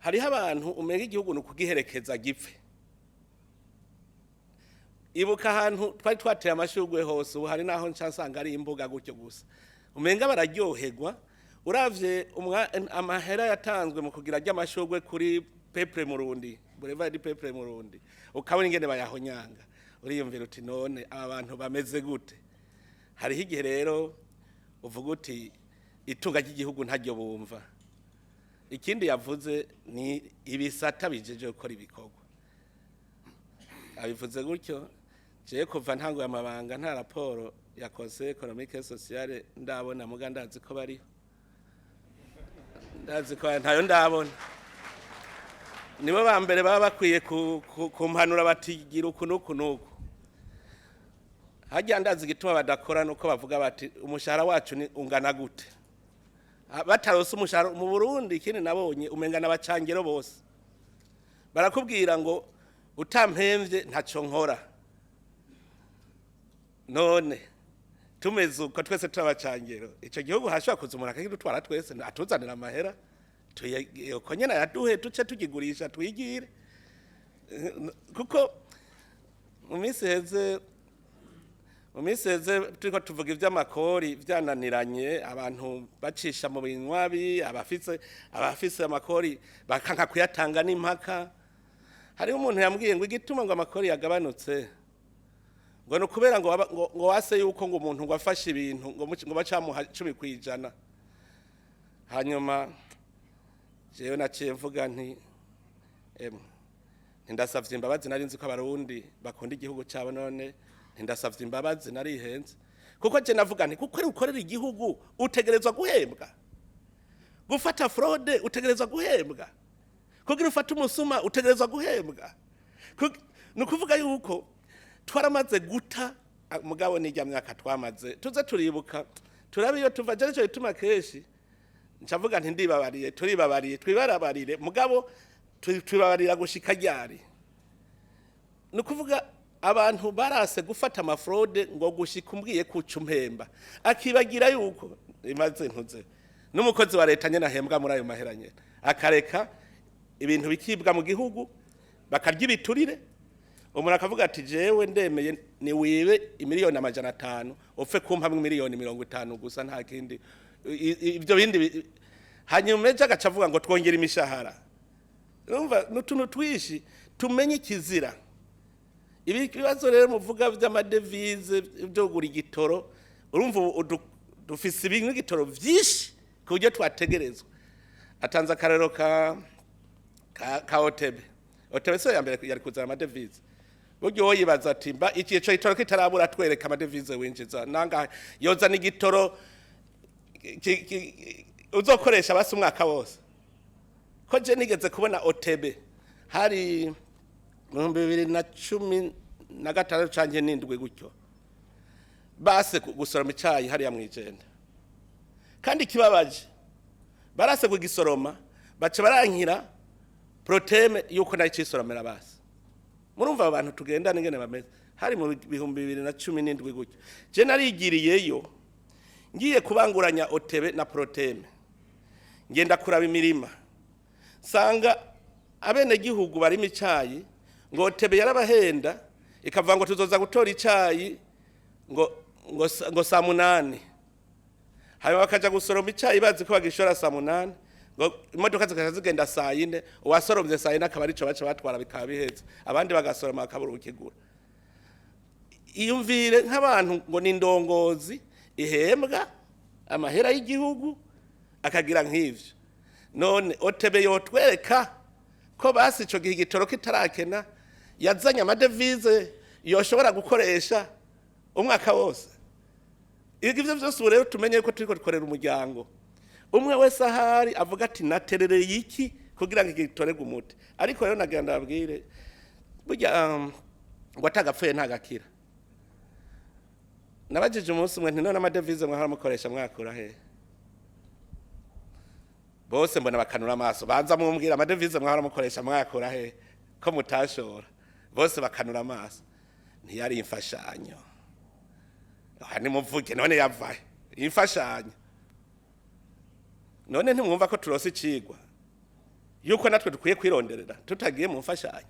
Hariho abantu umenga igihugu ni ukugiherekeza gipfe. Ibuka ahantu twari twateye amashurwe hose, ubu hari naho nca nsanga ari imbuga gutyo gusa, umenga bararyoherwa. Uravye amahera yatanzwe mu kugira ry'amashurwe kuri Peuple Murundi, Boulevard du Peuple Murundi, ukabona ingene bayahonyanga, uriyumvira uti: "None aba bantu bameze gute?" Hariho igihe rero uvuga uti itunga ry'igihugu ntaryo bumva. Ikindi yavuze ni ibisata bijeje gukora ibikorwa, abivuze gutyo. Jewe kuva ntanguye amabanga nta raporo ya Conseil économique et social ndabona, muga ndazi ko bariho, ndazi ko ntayo ndabona. Nibo ba mbere baba bakwiye kumpanura bati: "Gira uku n'uku n'uku." Harya ndazi igituma badakora, nuko bavuga bati: "Umushahara wacu ni ungana gute?" Batarose umushahara mu Burundi. Ikindi nabonye, umenga n'abacangero bose barakubwira ngo: "Utampemvye ntaco nkora." None tumeze uko twese turabacangero, ico gihugu hashobora kuza umuntu akakidutwara twese, atuzanira amahera, uko nyene ayaduhe, tuce tugigurisha twigire. Kuko mu minsi heze turiko tuvuga ivy'amakori vyananiranye, abantu bacisha mu binywabi, abafise amakori bakanka kuyatanga n'impaka. Hariho umuntu yambwiye ngo igituma ngo amakori yagabanutse ngo ni ukubera ngo ngo wase yuko ngo umuntu ngo afashe ibintu ngo ngo bacamuha 10%. Hanyuma jewe naciye mvuga nti: "Emwe, ntindasavye imbabazi, nari nzi ko Abarundi bakunda igihugu cyabo. None ntindasavye imbabazi, narihenze." Kuko je navuga nti kuko ari ukorera igihugu utegerezwa guhembwa, gufata fraude utegerezwa guhembwa, kugira ufate umusuma utegerezwa guhembwa. Ni ukuvuga yuko twaramaze guta mugabo n'ijya myaka twamaze tuze turibuka, turabe iyo tuva. Je nico gituma kenshi ncavuga nti ndibabariye, turibabariye, twibarabarire, mugabo twibabarira gushika ryari? Ni ukuvuga abantu barase gufata ama fraude ngo gushika umbwiye kuca umpemba, akibagira yuko imaze ntuze n'umukozi wa leta nyene ahembwa muri ayo mahera nyene, akareka ibintu bikibwa mu gihugu, bakarya ibiturire. Umuntu akavuga ati: "Jewe ndemeye ni wibe 500 miliyoni, upfe kumpamwe 50 miliyoni gusa, nta kindi." Ibyo bindi hanyuma ejo agaca avuga ngo twongere imishahara. Urumva n'utuntu twishi tumenye ikizira. Ibi bibazo rero muvuga by'amadevize, byo kugura igitoro, urumva ubu dufise ibintu igitoro vyinshi ku buryo twategerezwa. Atanze akarero ka OTB. OTB so ya mbere yari kuzana amadevize. Buryo wowe yibaza ati: "Mba iki ico gitoro kitarabura, twereka amadevize winjiza nangahe?" Yozana igitoro uzokoresha basi umwaka wose. Ko je nigeze kubona OTB hari mu 2016 canke n'indwi gutyo, base gusoroma icayi hariya mwijenda. Kandi ikibabaje, barase kugisoroma, baca barankira Proteme yuko nayo icisoromera basi. Murumva abo bantu tugendana ingene bameze. Hari mu 2017 gutyo, je narigiriyeyo ngiye kubanguranya OTB na Proteme, ngenda kuraba imirima, sanga abenegihugu barima icayi ngo OTB yarabahenda, ikavuga ngo tuzoza gutora icayi ngo saa 8, hanyuma bakaja gusoroma icayi bazi ko bagishora saa 8, ngo imodoka zikaja zigenda saa 4, uwasoromye saa 4 akaba arico baca batwara, bikaba biheze, abandi bagasoroma bakabura ukigura. Iyumvire nk'abantu ngo ni indongozi ihembwa amahera y'igihugu, akagira nk'ivyo. None OTB yotwereka ko basi ico gihe igitoro kitarakena yazanye amadevize yoshobora gukoresha umwaka wose? Ibyo byose ubu rero tumenye ko turiko dukorera umuryango umwe. Wese ahari avuga ati: "Naterereye iki kugira ngo gitorerwe umuti?" Ariko rero nagira ndababwire, burya ngo atagapfuye ntagakira. Nabajije umunsi umwe nti: "None amadevize mwahora mukoresha mwakura hehe?" Bose mbona bakanura amaso. "Banza mumbwira, amadevize mwahora mukoresha mwakura hehe ko mutashora?" Bose bakanura amaso. Ntiyari imfashanyo? Aha nimuvuge, none yavahe imfashanyo? None ntimwumva ko turose icigwa? Yuko natwe dukwiye kwironderera tutagiye mu mfashanyo.